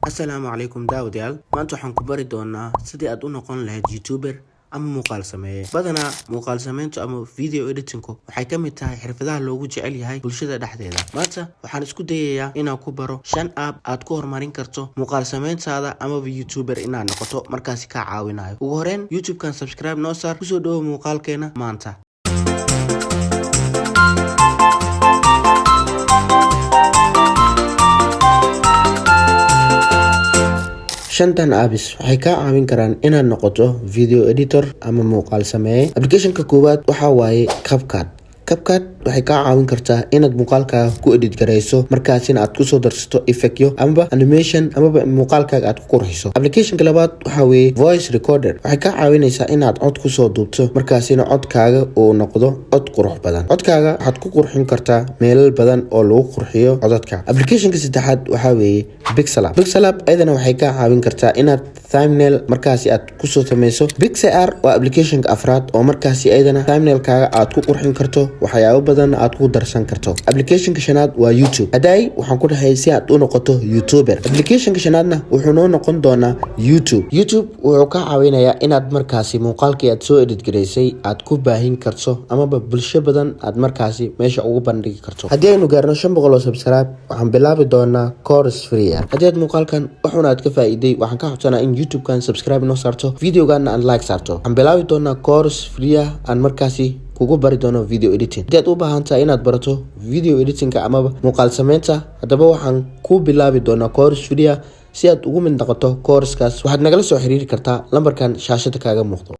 Asalaamu calaykum daawadayaal. Maanta waxaan ku bari doonaa sidii aad u noqon lahayd YouTuber ama muuqaal sameeye. Badanaa muuqaal sameyntu ama video editingku waxay ka mid tahay xirfadaha loogu jecel yahay bulshada dhexdeeda. Maanta waxaan isku dayayaa inaan ku baro shan app aad ku horumarin karto muuqaal sameyntaada amaba YouTuber inaad noqoto, markaasi kaa caawinayo. Ugu horeyn, YouTube-kan subscribe noo saar. Kusoo dhawo muuqaalkeena maanta. Shantan apps waxay kaa caawin karaan inaad noqoto video editor ama muuqaal sameeye. Applicationka koowaad waxaa waaye CapCut. CapCut waxay kaa caawin kartaa inaad muuqaalkaaga ku edit garayso, markaasina aad kusoo darsato effectyo amaba animation amaba muuqaalkaaga aad ku qurxiso. Applicationka labaad waxaa weeye Voice Recorder. Waxay kaa caawinaysaa inaad cod kusoo duubto, markaasina codkaaga uu noqdo cod qurux badan. Codkaaga waxaad ku qurxin kartaa meelal badan oo lagu qurxiyo codadka. Applicationka saddexaad waxaa weeye PixelLab. PixelLab ayadana waxay kaa caawin kartaa inaad thumbnail markaasi aad kusoo sameyso. PicsArt waa applicationka afraad oo markaasi ayadana thumbnailkaaga aad ku qurxin karto, waxyaabo badan aad ku darsan karto. Applicationka shanaad waa YouTube. Hadaay waxaan ku dhahay si aad u noqoto YouTuber. Applicationka shanaadna wuxuu noo noqon doonaa YouTube. YouTube wuxuu kaa caawinayaa inaad markaasi muuqaalkii aad soo edit garaysay aad ku baahin karto amaba bulsho badan aad markaasi meesha ugu bandhigi karto. Haddii aynu gaarno 500 oo subscribe, waxaan bilaabi doonaa course free ah. Haddii aad muuqaalkan waxuna aad ka faa'iiday, waxaan ka codsanaa in YouTube-kan subscribe noo saarto, videoganna aad like saarto. Waxaan bilaabi doonaa course free ah aan markaasi kugu bari doono video editing. Haddii aad u baahan tahay inaad barato video editingka amaba muuqaal sameynta, haddaba waxaan ku bilaabi doonaa course free ah. Si aad ugu mid noqoto coursekaas, waxaad nagala soo xiriiri kartaa lambarkan shaashada kaaga muuqdo.